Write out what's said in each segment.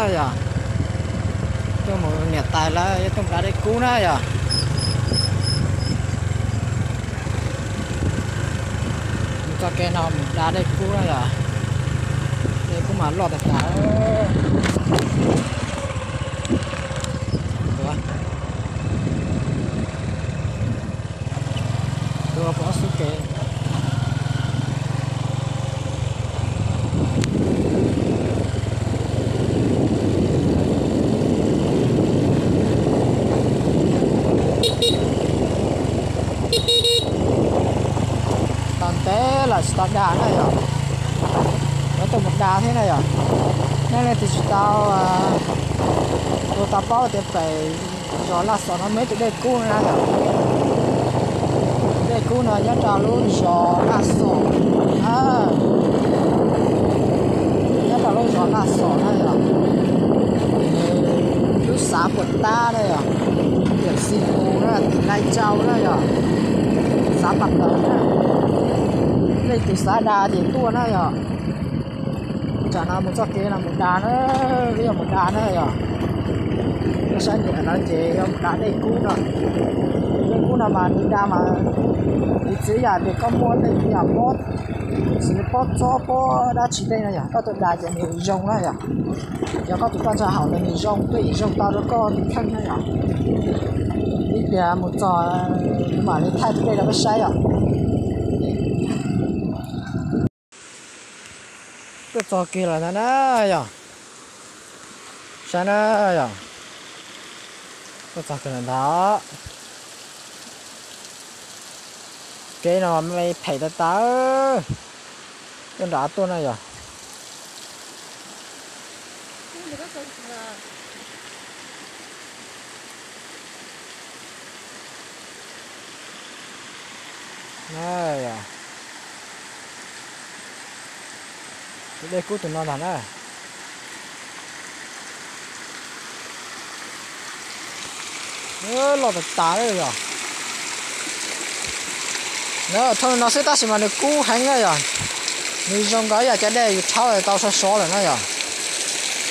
Yog, tuaj mus niam tais lawv yuav tuaj mus da dej kub na yog. Mus txoj kev no mus da dej kub na yog. Dej kub mas loj tas tas. Tuaj pom xub kev. Tau ntev lawm tsis tau da na yog. Yuav tuaj mus da thiab na yog. Nej leej twg tsis tau, ua tau paub tias pem zos Laj Xos no muaj ib tug dej kub na yog. Dej kub no nyob rau lub zos Laj Xos, nyob rau lub zos Laj Xos na yog, lub xav Puas Tab na yog, tiam Xis Mus na, tim Nais Tsau na yog, xav Pas Taws na. Leej twg xav da ces tuaj na yog. Tsam no mus txoj kev no mus da na, wb yuav mus da na yog. Wb saib niam lawv ces yuav mus da dej kub no. Dej kub no mas nws da mas piv txwv yam tias koj muaj tej yam pob, txiv pob txob pob dab tsi tej no yog koj tuaj da ces nws zoo na yog. Yog koj tus koj ntsa haum ntawd nws zoo, tuaj yim zoo tau rau koj tus kheej na yog. Ib pliag mus txog kuv mam li thaij tus dej rau peb saib yom. Tuaj txog kiag lawm ntag na yog. Saib na yog. Tuaj txog kiag lawm ntag. Kev no me phem tas tas. Tuaj nram tuaj na yog. Tus dej kub tus no ntag na. Loj tas tas yog. Thauj no xwb tab sis mas nws kub heev na yog. Nws zoo nkaus ib yam cov dej yus rhaub tau sov sov lawm na yog.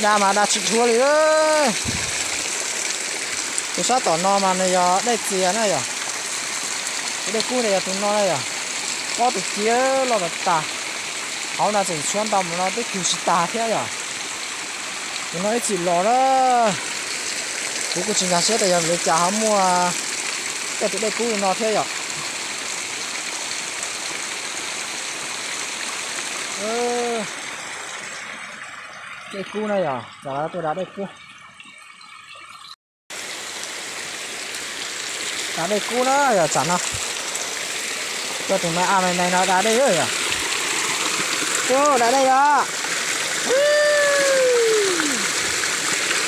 Da mas da tsis dhuav li. Tus sab tom no mas nws yog dej txias na yog. Tus dej kub no yog tus no na yog. Ob tug ci loj tas tas. Hauv no tseem tshuav ntau mus no twb kug tsis tag thiab yog. Tus no ib txwm los na. Kuv kuj tsis nkag siab tias yog vim li cas ho muaj tej tus dej kub li no thiab yog. Dej kub na yog, tsam no tuaj da dej kub. Da dej kub na yog tsam no. Coj tus me ab me me no da dej yog. Ub, da dej yog.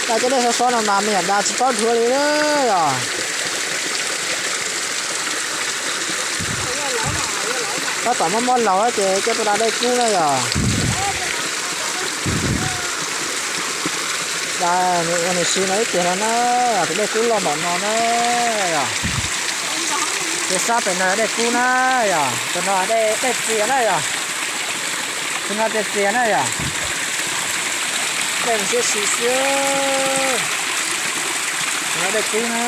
Da cov dej sov sov no mas me nyuam da tsis paub dhuav li na yog. Tab tom mob mob laus ces coj tuaj da dej kub na yog. Da nws ua nws siv no ib tiag no na, tus dej kub loj npaum no na yog. Ces sab pem no dej kub na yog, tus no dej txias na yog. Tus no txias txias na yog. Dej siab si xwb. Tus no dej kub na.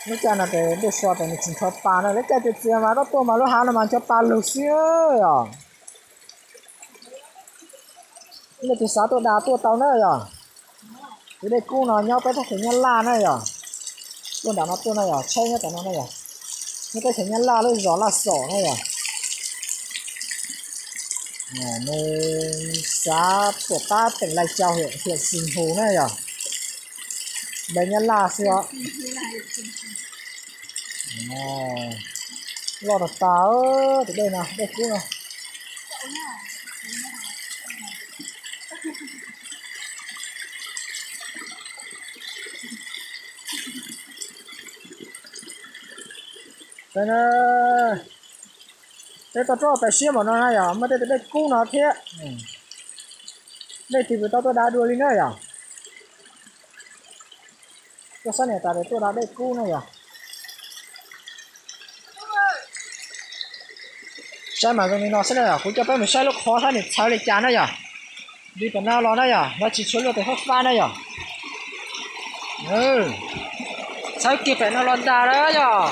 Lub caij no ces dej so ces nws tsis ncho pa na, lub caij txias txias mas koj tuaj mas lub hav no mas ncho pa lug xwb os. Leej twg xav tuaj da tuaj tau na yog. Tus dej kub no nyob peb teb chaws Nyab Laj na yog. Tuaj nram no tuaj na yog, tsheb nyob tom no na yog. Nyob teb chaws Nyab Laj lub zos Laj Xom na yog. Nws xav Tuam Tab teem Lai Cau, hiam Xis Hus na yog. Npe Nyab Laj xwb os. Loj tas tas tus dej no, dej kub no. Peb tau rov pem siab npaum no na yog, muaj tej tus dej kub no thiab. Leej twg puas tau tuaj da dua li na yog. Tuaj saib niam tais tuaj da dej kub na yog. Saib mas zoo li no xwb na yom, kuv coj peb mus saib lub qhov thiab nws txhawv li cas na yom. Li pem no los na yom, lawv tsis tshua luaj tes fab fab na yom. Txhawv kiag pem no los ntag na yom.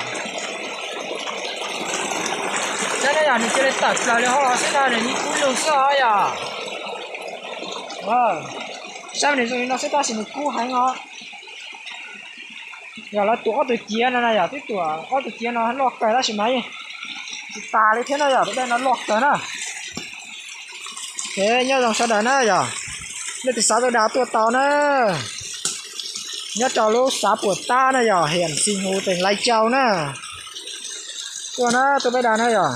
Saib na yom, nws cia li tawm plaws li hauv los xwb na, nws nyiv kub lug xwb os yom. Saib nws zoo li no xwb tab sis nws kub heev os. Yog lawv tuam ob tug ciav no na yom, twb tuam ob tug ciav no loj kawg tab sis mas tsis tas li thiab na yom, tus dej no loj kawg na. Ces nyob zoo sawv daws na yom, leej twg xav tuaj da tuaj tau na, nyob rau lub xav Puas Tab na yom, hiam Xis Hus teem Lais Tsau na. Tuaj na, tuaj peb da na yom.